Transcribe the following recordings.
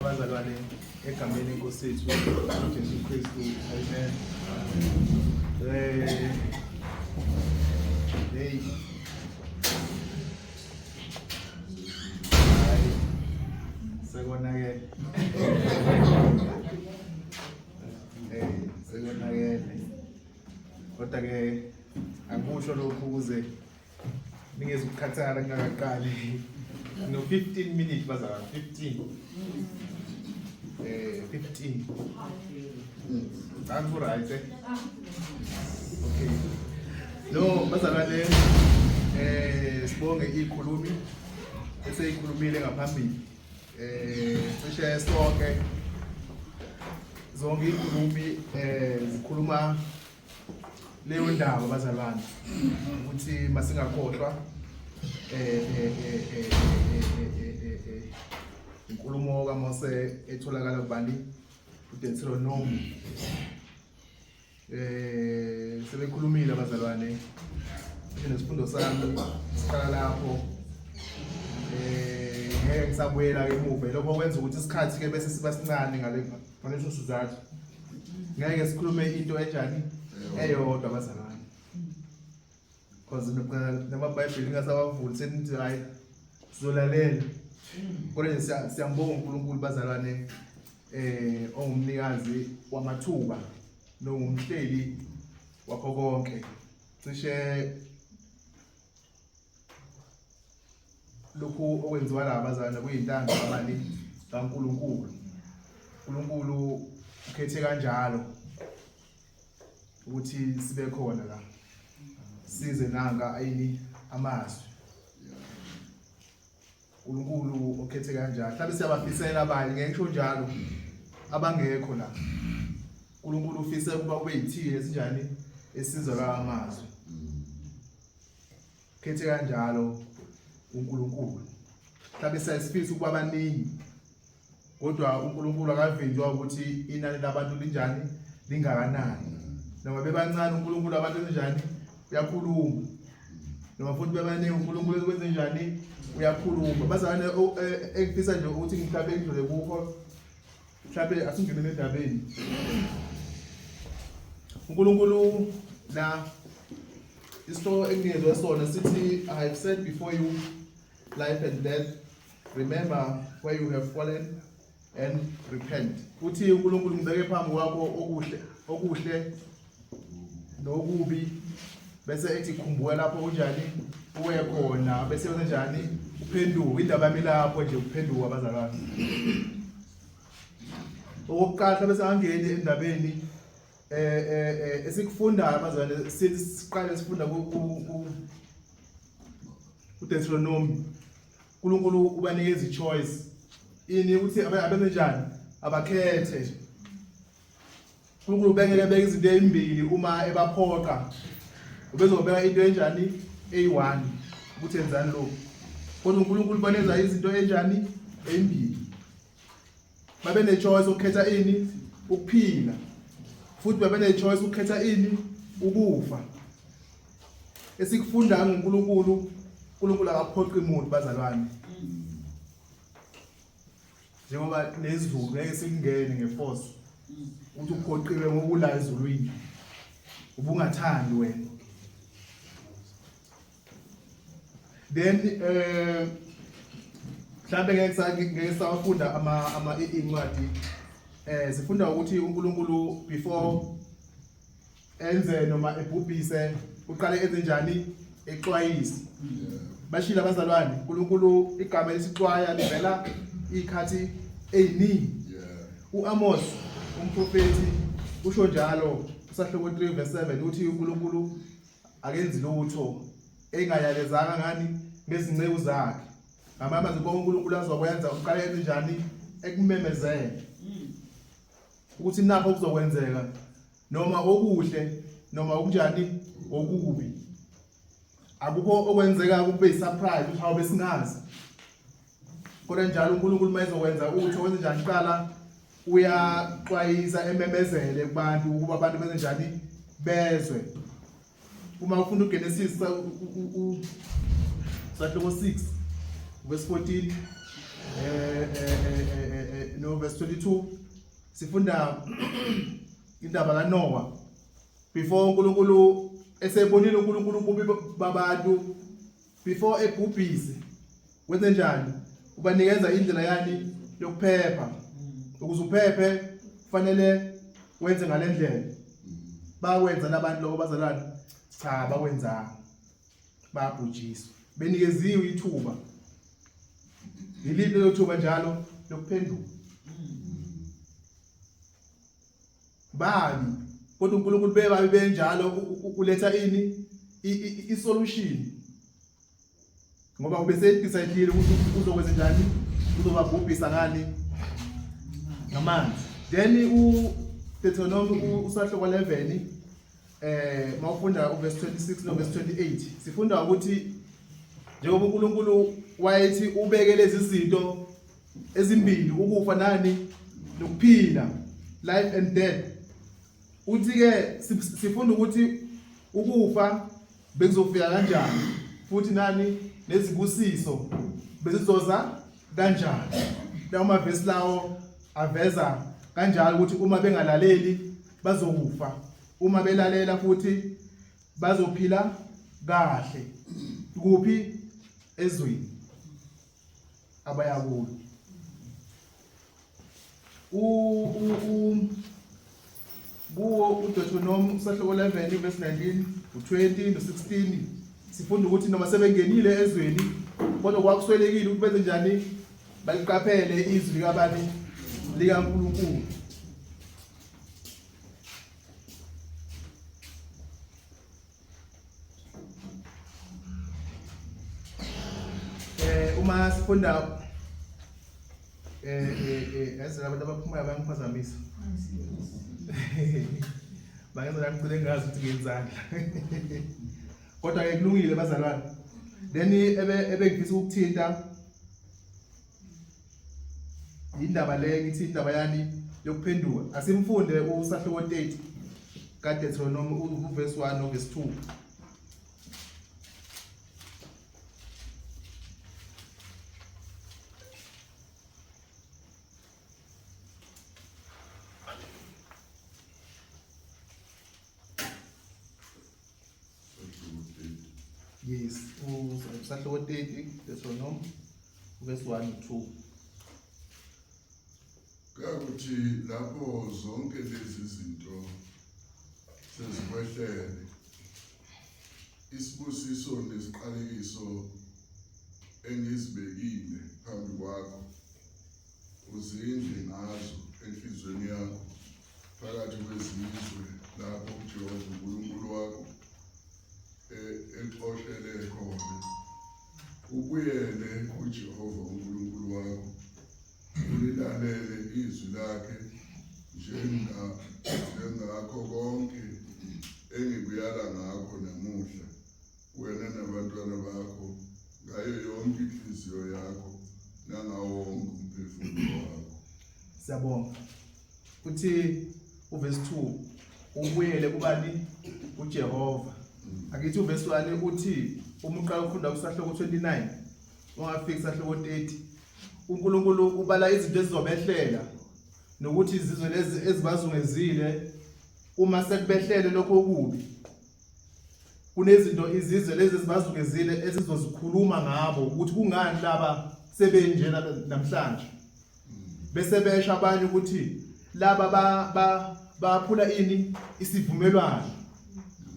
Bazalwane egameni lenkosi yethu uJesu Kristu. Amen. Eh hey. Hayi. Sekonakele. Eh sekonakele. Kodwa ke angikusho lokhu ukuze ningezukukhathala ngingakaqali no 15 minutes bazalwane 15 eh 15 Angu right eh okay no bazalwane eh sibonge ikhulumi eseyikhulumile ngaphambili eh cishe sonke zonke ikhulumi eh zikhuluma leyo ndaba bazalwane ukuthi masingakhohlwa eh eh eh eh eh eh inkulumo kaMose etholakala kubani uDeuteronomy eh sebekhulumile abazalwane nesifundo sami siqala lapho eh ngeke ngisabuyela emuva lokho kwenza ukuthi isikhathi ke bese siba sincane ngale ngaleso sizathu ngeke sikhulume into enjani eyodwa bazalwane because namabhayibheli ngasawavuli senithi hayi sizolalela kodwa nje siyambonga uNkulunkulu bazalwane eh ongumnikazi wamathuba nongumhleli wakho konke cishe lokhu okwenziwa la abazalwane kuyintando kabani kaNkulunkulu uNkulunkulu ukhethe kanjalo ukuthi sibe khona la size nanka ayini amazwi uNkulunkulu okhethe kanjalo mhlawumbe siyabafisela abanye ngeke ngisho njalo abangekho la uNkulunkulu ufise ukuba kube yithini esinjani esizwa lawa amazwi Khethe kanjalo uNkulunkulu. Mhlawumbe siyasifisa ukuba baningi kodwa uNkulunkulu akavinjwa ukuthi inani labantu linjani lingakanani. Noma bebancane uNkulunkulu abantu enjani uyakhuluma. Noma futhi bebaningi uNkulunkulu kwenze njani uyakhuluma. Bazalwane engifisa nje ukuthi mhlawumbe ngidlule kukho mhlawumbe asingene endabeni. uNkulunkulu la Isihloko enginikezwe sona sithi I have set before you life and death. Remember where you have fallen and repent. Uthi uNkulunkulu ngibeke phambi kwakho okuhle okuhle nokubi bese ethi khumbula lapho kunjani uye khona bese wenze njani uphenduke indaba yami lapho nje uphenduka abazalwane okokuqala bese angeni endabeni eh eh, eh esikufundayo abazalwane sithi siqale sifunda ku ku Deuteronomy uNkulunkulu ubanikeza ichoice ini ukuthi abenze njani abakhethe uNkulunkulu bengeke beke izinto ezimbili uma ebaphoqa ubezobeka into enjani eyi-one ukuthi enzani lokhu kodwa uNkulunkulu ubanikeza izinto enjani ezimbili babe ne-choice ukukhetha ini ukuphila futhi babe ne-choice ukukhetha ini ukufa esikufundayo ngoNkulunkulu uNkulunkulu akaphoqi muntu bazalwane njengoba nezulu ngeke sikungene ngeforce ukuthi uphoqiwe ngokula ezulwini ubungathandi wena then eh mhlambe ngeke ngeke sawafunda ama ama incwadi eh sifunda ukuthi uNkulunkulu before enze noma ebhubhise uqale enze njani exwayise bashila abazalwane uNkulunkulu igama elisixwaya livela ikhathi eziningi uAmos umprofeti usho njalo usahloko 3 verse 7 uthi uNkulunkulu akenzi lutho engayalezanga ngani ngezinceku zakhe ngamanye amazwi konke uNkulunkulu azokwenza uqale enze njani ekumemezele ukuthi nakho kuzokwenzeka noma okuhle noma okunjani okubi akukho okwenzeka kube surprise ukuthi hawu besingazi kodwa njalo uNkulunkulu uma ezokwenza utho wenze njani qala uyaxwayisa ememezele kubantu ukuba abantu benze njani bezwe uma ufunda uGenesis sahluko 6 verse 14 No verse 22 sifunda indaba kaNoah before uNkulunkulu esebonile uNkulunkulu ububi babantu before ebhubhise wenze njani ubanikeza indlela yani yokuphepha ukuze uphephe kufanele wenze ngalendlela bakwenza labantu lokho bazalwane cha bakwenzanga babhujiswa benikeziwe ithuba yiliphi lelo thuba njalo lokuphenduka babi kodwa uNkulunkulu bebabi benjalo uletha ini isolution ngoba ubesedecide ukuthi uzokwenza njani uzobabhubhisa ngani ngamanzi then u Deuteronomy usahluko 11 mawufunda uverse 26 no verse 28 sifunda ukuthi njengoba uNkulunkulu wayethi ubeke lezi zinto ezimbili ukufa nani nokuphila life and death uthi ke sifunda ukuthi ukufa bekuzofika kanjani futhi nani nezibusiso bezizoza kanjani lawo mavesi lawo aveza kanjalo ukuthi uma bengalaleli bazokufa uma belalela futhi bazophila kahle kuphi ezweni abaya kulo u kuwo uDeuteronomy usahluko 11 verse 19 u20 no16 sifunda ukuthi noma sebengenile ezweni kodwa kwakuswelekile ukuthi benze njani baliqaphele izwi likabani likaNkulunkulu Uma sifunda yazi abantu abaphumayo bayangiphazamisa. Bangenza la ngigcine ngazi ukuthi ngenzani. Kodwa ke kulungile bazalwane. Then ebe ebengifisa ukuthinta indaba le ngithi indaba yani yokuphenduka. Asimfunde usahluko 30 kaDeuteronomy uverse 1 no verse 2. Yes, usahluko 30 Deuteronomy verse 1 no 2. Kuyakuthi lapho zonke lezi zinto sezikwehlele, isibusiso nesiqalekiso engizibekile phambi kwakho, uzindle ngazo enhliziyweni yakho phakathi kwezizwe lapho uJehova uNkulunkulu wakho exoshele khona, ubuyele kuJehova uNkulunkulu wakho ulilalele izwi lakhe njengakho konke engikuyala ngakho namuhla wena nabantwana bakho ngayo yonke inhliziyo yakho nangawo wonke umphefumulo wakho. Siyabonga. Uthi uverse 2 ubuyele kubani uJehova. Akithi uverse 1 uthi uma uqala ukufunda kusahloko 29 ungafiki sahloko 30 uNkulunkulu ubala izinto ezizobehlela nokuthi izizwe lezi ezibazungezile uma sekubehlele lokho okubi kunezinto izizwe lezi ezibazungezile ezizozikhuluma ngabo ukuthi kungani laba sebenjena namhlanje bese besho abanye ukuthi laba ba ba baphula ini isivumelwano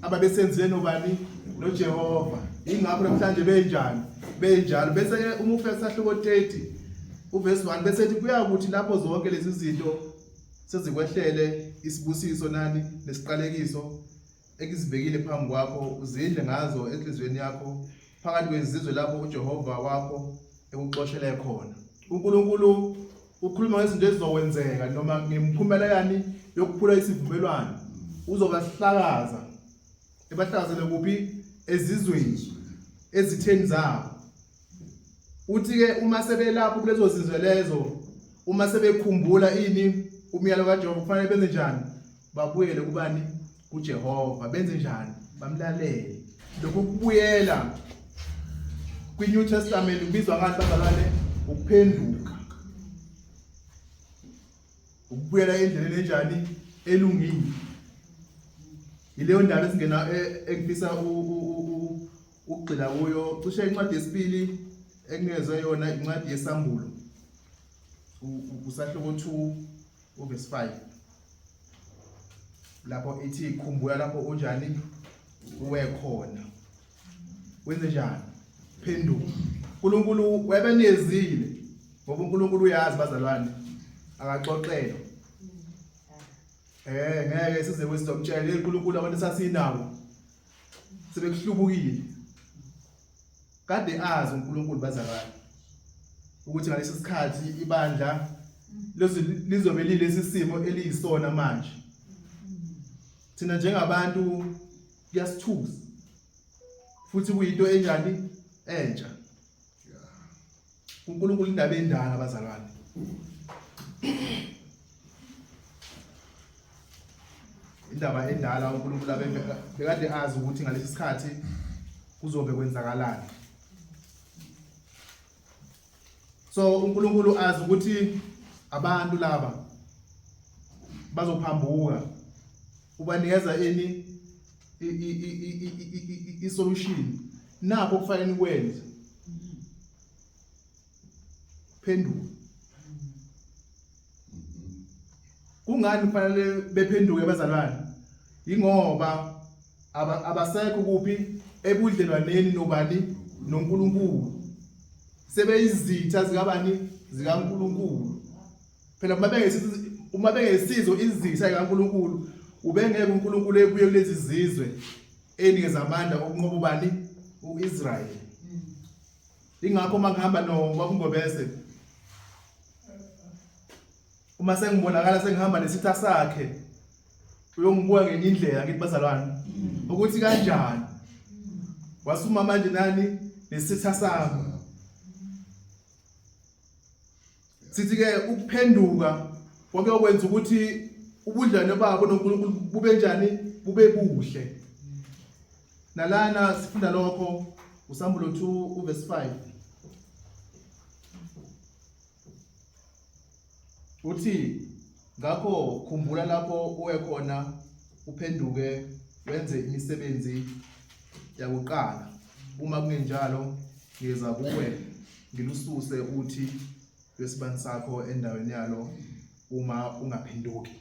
ababesenzile nobani noJehova ingakho namhlanje benjani benjalo bese ke uma ufika sahluko 30 uverse 1 bese ethi kuyakuthi lapho zonke lezi zinto sezikwehlele isibusiso nani nesiqalekiso ekizibekile phambi kwakho uzindle ngazo enhliziyweni yakho phakathi kwezizwe lapho uJehova wakho ekuxoshele khona. uNkulunkulu ukhuluma ngezinto ezizokwenzeka noma ngemiphumela yani yokuphula isivumelwano uzobahlakaza ebahlakazele kuphi ezizweni ezitheni zabo uthi ke uma sebelapho kulezo zizwe lezo uma sebekhumbula ini umyalo kaJehova kufanele benze njani babuyele kubani kuJehova benze njani bamlalele lokhu kubuyela kwi-New Testament kubizwa ngani bazalwane Ukuphenduka. Ukubuyela endleleni enjani elungile. Yileyo ndaba esingena e, engifisa ukugxila kuyo. Cishe incwadi yesibili engingezwe yona incwadi yesambulo. Usahluko 2 uverse 5. Lapho ithi khumbula lapho unjani uwe khona. Wenze njani? Phenduka. uNkulunkulu webenezile ngoba uNkulunkulu uyazi bazalwane akaxoxelwa. Eh ngeke size kwesizomtshela uNkulunkulu abantu sasinawo sebekuhlubukile. Kade azi uNkulunkulu bazalwane ukuthi ngalesi sikhathi ibandla lizobe lilesi simo eliyisona manje. Thina njengabantu kuyasithusa futhi kuyinto enjani entsha. uNkulunkulu indaba endala bazalwane. Indaba endala uNkulunkulu bekade azi ukuthi ngalesi sikhathi kuzobe kwenzakalani. So uNkulunkulu azi ukuthi abantu laba bazophambuka ubanikeza ini i-solution nakho kufanele nikwenze phenduka kungani kufanele bephenduke bazalwane ingoba abasekho kuphi ebudlelwaneni nobani noNkulunkulu sebeyizitha zikabani zikaNkulunkulu phela uma bengesizo uma bengesizo izitha zikaNkulunkulu ubengeke uNkulunkulu ebuye kulezi zizwe enikeza amandla okunqoba ubani uIsrael ingakho uma ngihamba no babungobese uma sengibonakala sengihamba nesitha sakhe uyongibuka ngenye indlela ngithi bazalwane ukuthi kanjani wasuma manje nani nesitha sami sithi ke ukuphenduka konke okwenza ukuthi ubudlelwane babo noNkulunkulu bube njani bube buhle nalana sifunda lokho usambulo 2 uverse 5 Uthi ngakho khumbula lapho uwe khona uphenduke wenze imisebenzi yakuqala uma kungenjalo ngiza kuwe ngilususe uthi lwesibani sakho endaweni yalo uma ungaphenduki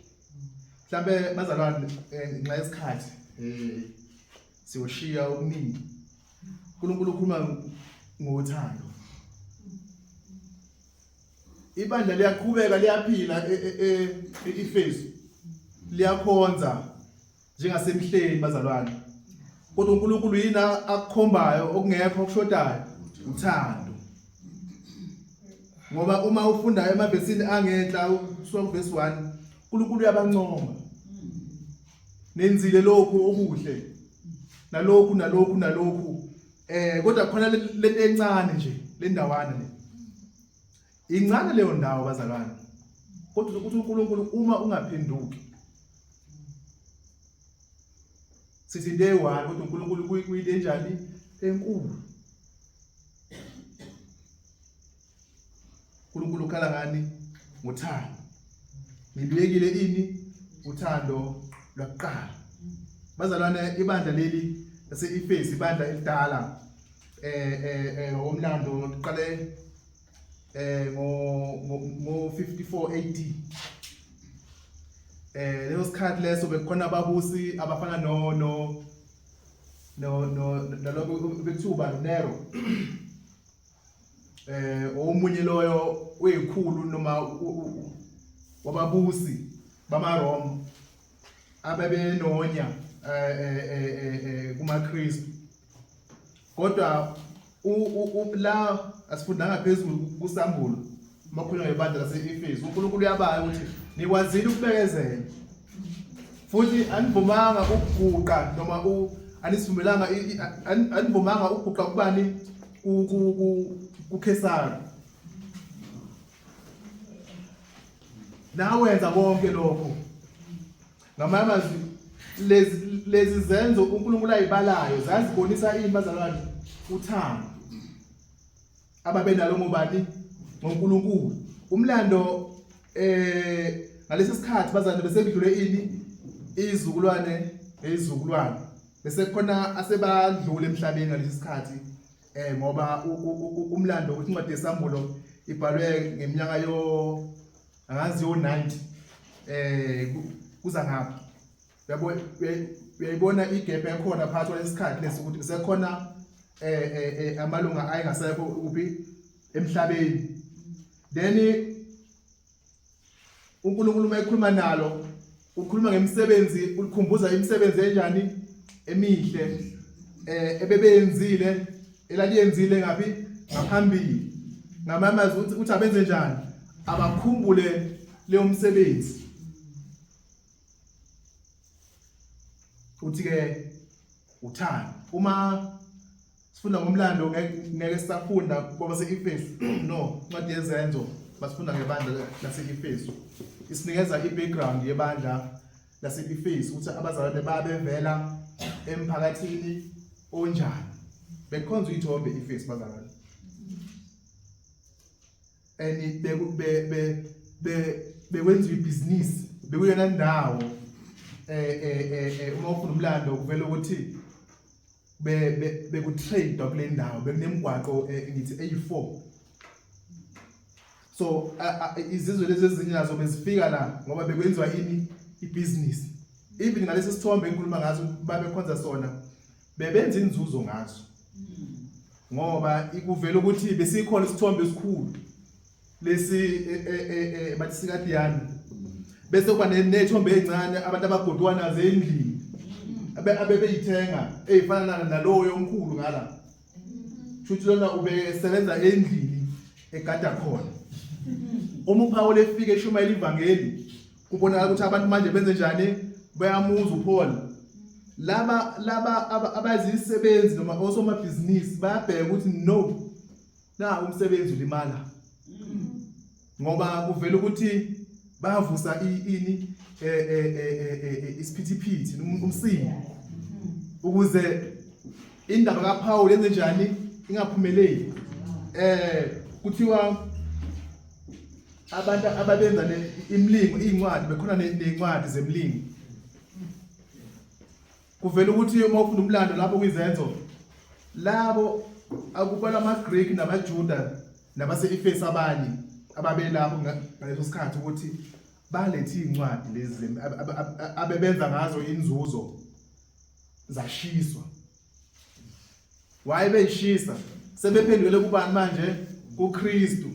mhlambe bazalwane eh, ngenxa yesikhathi eh siyoshiya okuningi uNkulunkulu ukhuluma ngothando Ibandla liyaqhubeka liyaphila e-Efesu. Liyakhonza njengasemihleni bazalwane. Kodwa uNkulunkulu yini akukhombayo okungekho okushodayo? Uthando. Ngoba uma ufunda emavesini angenhla kusuka kuvesi 1, uNkulunkulu uyabancoma. Nenzile lokhu okuhle. Nalokhu nalokhu nalokhu. Eh kodwa khona lento encane nje le ndawana le. Incane leyo ndawo bazalwane. Kodwa ukuthi uNkulunkulu uma ungaphenduki sithi into eyi-one kodwa uNkulunkulu kuyinto enjani enkulu. uNkulunkulu ukhala ngani ngothando. Ngiluyekile ini uthando lwakuqala. Bazalwane ibandla leli lase-Efesu ibandla elidala eh eh, eh ngomlando liqale eh ngo ngo 54 AD eh leso sikhathi leso bekukhona ababusi abafana no no no no naloko bekuthiwa Nero eh omunye loyo uyikhulu noma wababusi bamaRoma abebenonya eh, eh, eh, kumaKristu kodwa la asifundanga phezulu kusambulo makhulunywa ngebandla lase-Efesu uNkulunkulu uyabala ukuthi nikwazile ukubekezela futhi anivumanga ukuguqa noma anisivumelanga anivumanga ukuguqa kubani kuKhesari nawenza konke lokho ngamanye amazwi lezi lezi zenzo uNkulunkulu ayibalayo zazibonisa ini bazalwane uthando ababenalo ngobani ngoNkulunkulu. Umlando ngalesi sikhathi bazane bese kudlule ini izizukulwane ngezizukulwane bese khona asebadlule emhlabeni ngalesi sikhathi ngoba umlando ukuthi incwadi yesambulo ibhalwe ngeminyaka yo angazi yo 90 kuza ngapha yabo uyayibona igap ekhona phakathi kwalesikhathi lesi ukuthi kusekhona amalunga ayengasekho kuphi emhlabeni. Then uNkulunkulu uma ekhuluma nalo ukhuluma ngemisebenzi, ulikhumbuza imisebenzi enjani emihle ebebeyenzile elaliyenzile ngapi ngaphambili. Ngamamazwi uthi abenze njani, abakhumbule leyo msebenzi. Uthi ke uthando uma sifunda ngomlando ngeke sisafunda kwabase-Efesu no incwadi yezenzo basifunda ngebandla lase-Efesu isinikeza i-background yebandla lase-Efesu ukuthi abazalwane babevela emphakathini onjani, bekhonza uyithombe i-Efesu bazalwane and bekwenziwa ibhizinisi bekuyona ndawo uma ufuna umlando kuvela ukuthi bekutrade kule ndawo bekunemigwaqo ngithi eyi-4. So izizwe lezi ezinye nazo bezifika la ngoba bekwenziwa ini ibhizinisi. Even ngalesi sithombe engikhuluma ngaso babekhonza sona bebenza inzuzo ngaso ngoba ikuvela ukuthi besikhona isithombe esikhulu lesi bathi sikadiyani bese kuba nethombe ezincane abantu abagoduka nazo endlini abebeyithenga eyifana naloyo omkhulu ngala shuthi lona ubesebenza endlini egada khona. Uma uPaul efika eshumayela ivangeli kubonakala ukuthi abantu manje benze njani, bayamuzwa uPaul. Laba abazisebenzi noma osomabhizinisi bayabheka ukuthi no na umsebenzi ulimala ngoba kuvela ukuthi bayavusa ini isiphithiphithi umsindo ukuze indaba kaPaul yenze njani ingaphumeleli. Kuthiwa abantu ababenza imilingo iy'ncwadi bekhona ney'ncwadi zemlingo. Kuvela ukuthi uma ufunda umlando lapho kwizenzo labo akubalwa amaGreek namaJuda nabase-Efesu abanye ababelapho ngaleso sikhathi ukuthi balethe iy'ncwadi lezi abebenza ngazo inzuzo zashiswa. Waye beyishisa sebephendukele kubani manje? KuKristu.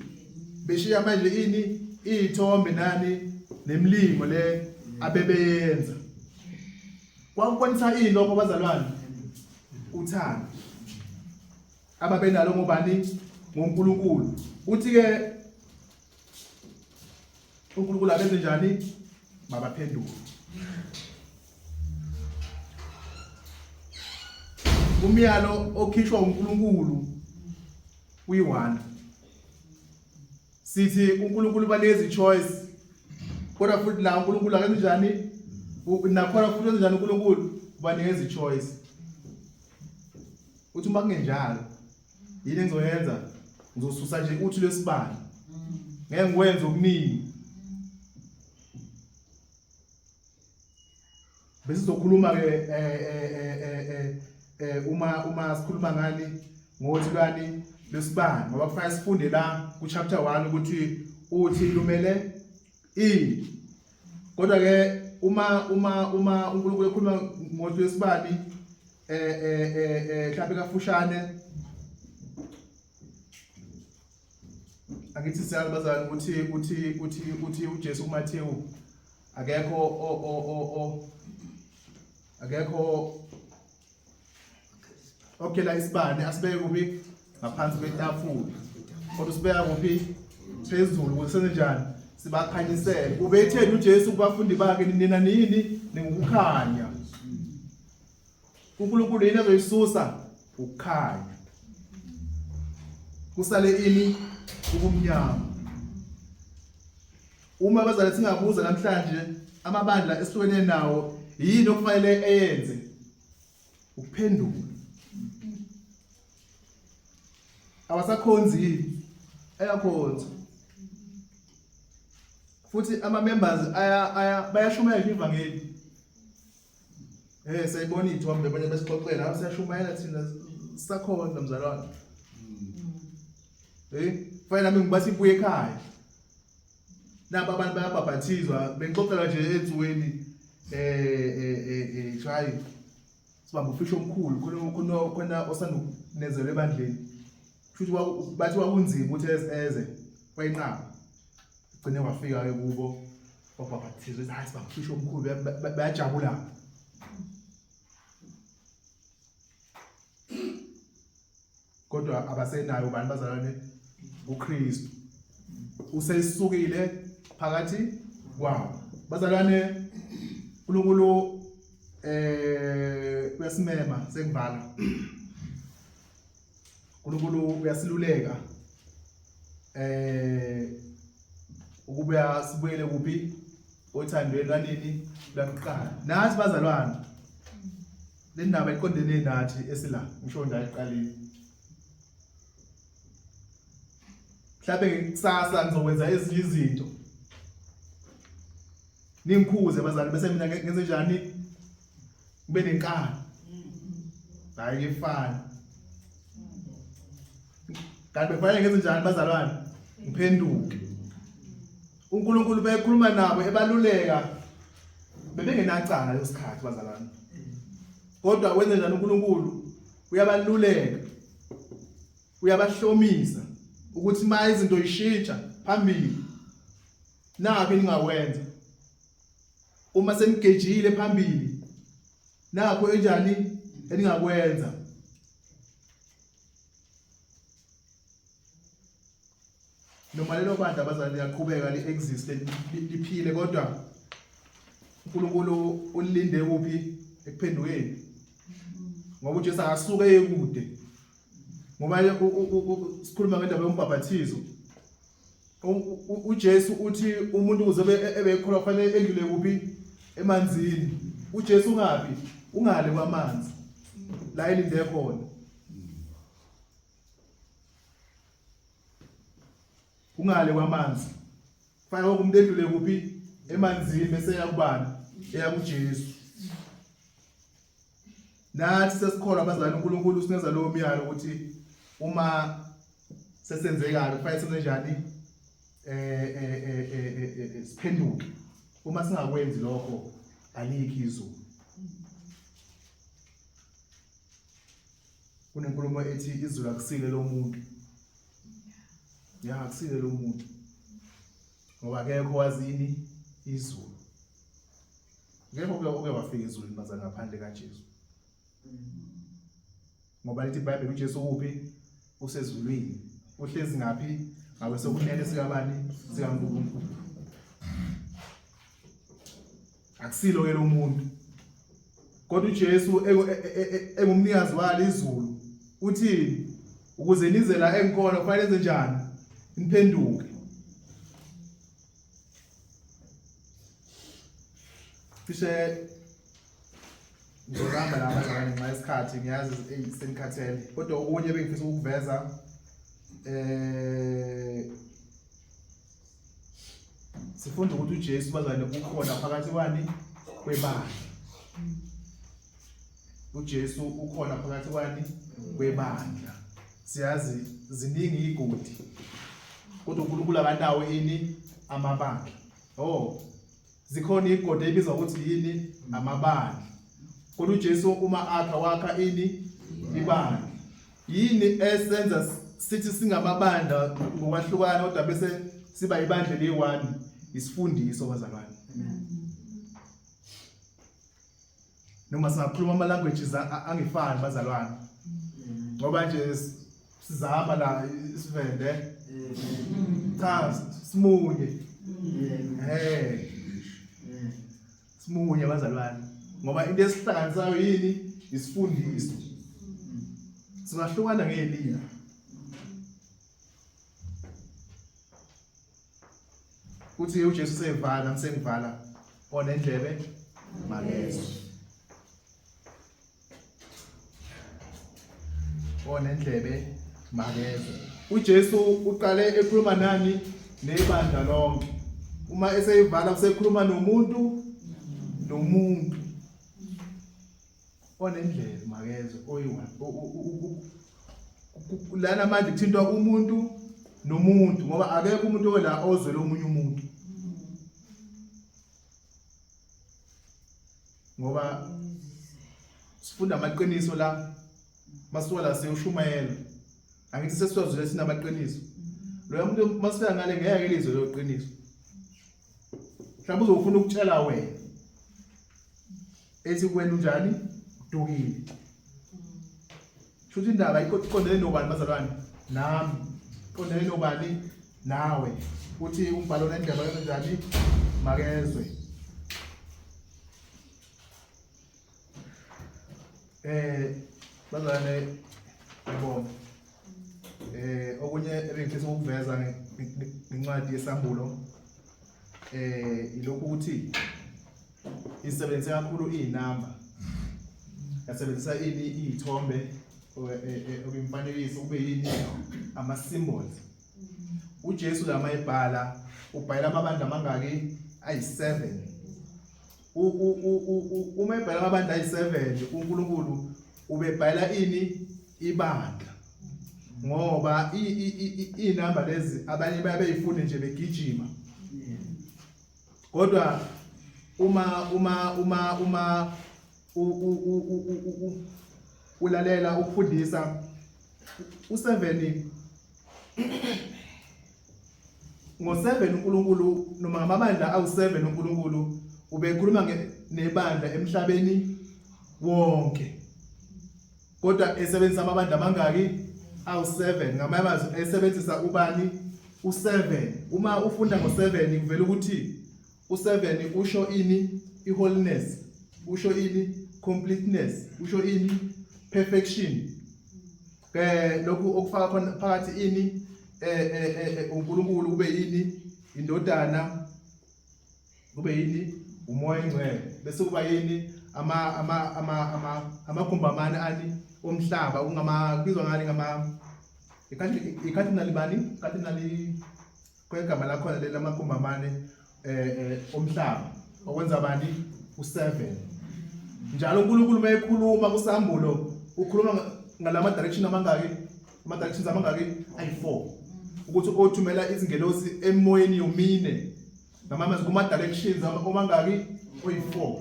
Beshiya manje ini iy'thombe nani nemlingo le abebeyenza. Kwakubonisa ini lokho bazalwane? Uthando ababenalo ngobani? NgoNkulunkulu. Uthi ke uNkulunkulu abenze njani? Mabaphenduke. Umyalo okhishwa uNkulunkulu uyi-one. Sithi uNkulunkulu banikeza i-choice kodwa futhi la uNkulunkulu akenzi njani nakhona futhi wenza njani uNkulunkulu ubanikeza i-choice. Uthi uma kungenjalo yini engizoyenza? Ngizosusa nje uthi lwesibani, ngeke ngikwenze okuningi. Besizokhuluma ke uma sikhuluma ngani ngothi lwani lwesibani ngoba kufanele sifunde la ku chapter 1 ukuthi uthi lumele ini. Kodwa ke uma uNkulunkulu ekhuluma ngothi lwesibani mhlawumbe kafushane angithi siyazi bazalwane ukuthi uthi uthi uthi uJesu kuMathewu akekho o akekho okhela isibane asibeke kuphi ngaphansi kwetafula kodwa usibeka kuphi phezulu ukuze senze njani sibakhanyisele. Ubetheni uJesu kubafundi bakhe nina nini ningukukhanya. uNkulunkulu yini azoyisusa? Ukukhanya. Kusale ini? Ubumnyama. Uma abazali singabuza namhlanje amabandla esihlukene nawo yini okufanele eyenze? Ukuphenduka. Awasakhonzi yini? Ayakhonza. Futhi ama members aya aya bayashumayela ivangeli. Eh sayibona ithombe abanye besixoxela, hawu siyashumayela thina sakhonza mzalwane. Eh, fanele nami ngibathi ibuye ekhaya. Naba abantu bayabhabhathizwa bengixoxela nje ensukwini eh eh eh, eh try sibamba ufisho omkhulu khona khona khona osandukunezelwa ebandleni. Futhi bathi kwakunzima ukuthi eze wayinqaba. Gcine wafika ke kubo wabhabhathizwa hayi sibamba ufisho omkhulu bayajabula. Kodwa abasenayo ubani bazalwane uKristu usesukile phakathi kwabo bazalwane uNkulunkulu eh uyasimema sengivala uNkulunkulu uyasiluleka eh ukubuya sibuyele kuphi othandweni lwanini lwakuqala nathi bazalwane Le ndaba iqondene nathi esila ngisho nje ekuqaleni. Mhlawumbe kusasa ngizokwenza ezinye izinto. Ningikhuze bazali bese mina ngenze njani? Ngibe nenkani. Hayi ngifana. Kanti bekufanele ngenze njani bazalwane? Ngiphenduke. uNkulunkulu bekhuluma nabo ebaluleka bebengenacala lesikhathi bazalwane kodwa wenze njani uNkulunkulu uyabaluleka uyabahlomisa ukuthi uma izinto ishintsha phambili nakho eningakwenza uma senigejile phambili nakho enjani eningakwenza Noma lelo bandla abazali liyaqhubeka li-exist liphile kodwa uNkulunkulu ulilinde kuphi ekuphendukeni ngoba uJesu akasuke ekude ngoba sikhuluma ngendaba yombhaphathizo uJesu uthi umuntu ukuze ebekholwa kufanele edlule kuphi emanzini uJesu ungaphi ungale kwamanzi la elinde khona Ungale kwamanzi. Kufanele wonke umuntu edlule kuphi? Emanzini bese eya kubani? Eya kuJesu. Nathi sesikholwa abazali uNkulunkulu usineza lowo myalo ukuthi uma sesenze kabi kufanele senze njani? Eh eh eh, eh, eh, eh siphenduke. Uma singakwenzi lokho alikho izulu. Kunenkulumo ethi izulu akusile lomuntu. Ya akusile lomuntu. Ngoba akekho wazini izulu. Ngeke uke uke wafika ezulwini bazali ngaphandle kaJesu. Ngoba lithi iBhayibheli uJesu kuphi? Usezulwini. Uhlezi ngaphi? Ngabe sokunene sikabani? SikaNkulunkulu. Akusilo ke lomuntu. Kodwa uJesu engumnikazi walo izulu uthi ukuze nize la engikhona kufanele enze njani? Niphenduke. Cishe ngizobamba la abazalwane ngenxa yesikhathi ngiyazi eyi senikhathele kodwa okunye bengifisa ukukuveza eh Sifunda ukuthi uJesu bazalwane ukhona phakathi kwani kwebandla. uJesu ukhona phakathi kwani kwebandla. Siyazi ziningi igodi. Kodwa uNkulunkulu akanawo ini amabandla. Oh. Zikhona igodi ebizwa ukuthi yini amabandla. Kodwa uJesu uma akha wakha ini ibandla. Yini esenza sithi singamabandla ngokwahlukana kodwa bese siba ibandla eliyi-one? Isifundiso bazalwane. Noma singakhuluma ama languages angifani bazalwane. Ngoba nje sizama la isivende. Cha simunye. Eh. Simunye bazalwane. Ngoba into esihlanganisayo yini? Isifundiso. Singahlukana ngelimi. Kuthi uJesu sevala ngisengivala onendlebe makezwe. Onendlebe makezwe. uJesu uqale ekhuluma nani nebandla lonke. Uma eseyivala usekhuluma nomuntu nomuntu. Onendlebe makezwe oyi-one. Lana manje kuthintwa umuntu nomuntu ngoba akekho umuntu ola ozwela omunye umuntu. Ngoba sifunda amaqiniso la masuka la siyoshumayela. Angithi sesiwazwile sinamaqiniso. Loyo muntu masifika ngale ngeke lizwe lelo qiniso. Mhlawumbe uzofuna ukutshela wena. Ethi kuwena unjani? Udukile. Shuthi indaba iqondene nobani bazalwane? Nami. Iqondene nobani? Nawe. Uthi umbhalo nendaba kanjani? Makezwe. Bazalwane ngibonga. Okunye ebengifisa ukuveza ngencwadi yesambulo ilokhu ukuthi isebenzise kakhulu izinamba. Yasebenzisa ini izithombe okuyimfanekiso kube yini ama symbols. uJesu lama ebhala ubhayela amabandla amangaki ayi7. Uma ebhala amabandla ayi7 uNkulunkulu ubebhala ini ibandla. Ngoba inamba lezi abanye bayabeyifunde nje begijima. Kodwa uma uma uma uma ulalela ukufundisa u7 ngo7 uNkulunkulu noma ngamabandla awu7 uNkulunkulu ubekhuluma nebandla emhlabeni wonke kodwa esebenzisa amabandla amangaki awu7 ngamanye amazwi esebenzisa ubani u7 uma ufunda ngo7 kuvela ukuthi u7 usho ini iholiness usho ini completeness usho ini perfection lokhu okufaka khona phakathi ini uNkulunkulu kube yini indodana kube yini umoya engcwele bese kuba yini ama ama ama ama amagumbi amane ani omhlaba kungama kubizwa ngani ngama ikhathi nalibani ikhathi nali kwegama lakhona leli amagumbi amane omhlaba okwenza bani u7 njalo uNkulunkulu uma ekhuluma kusambulo ukhuluma ngalama direction amangaki ama directions amangaki ayi4 ukuthi othumela izingelosi emoyeni yomine ngamamazwi kuma directions omangaki oyi4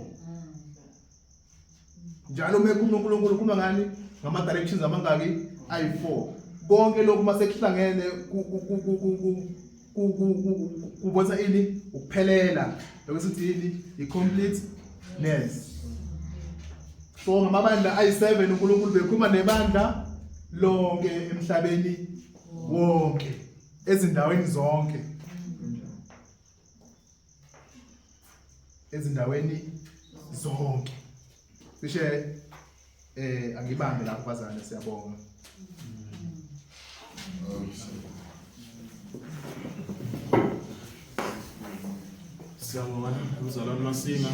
njalo uma ekhuluma uNkulunkulu ukhuluma ngani ngama directions amangaki ayi4 konke lokhu mase kuhlangene kubonisa ini ukuphelela lokho sithi yini i-completeness so ngamabandla ayi-7 uNkulunkulu bekhuluma nebandla lonke emhlabeni wonke ezindaweni zonke ezindaweni zonke cishe angibambe lapho bazalwane siyabonga. Siyabonga mzalwane Masinga.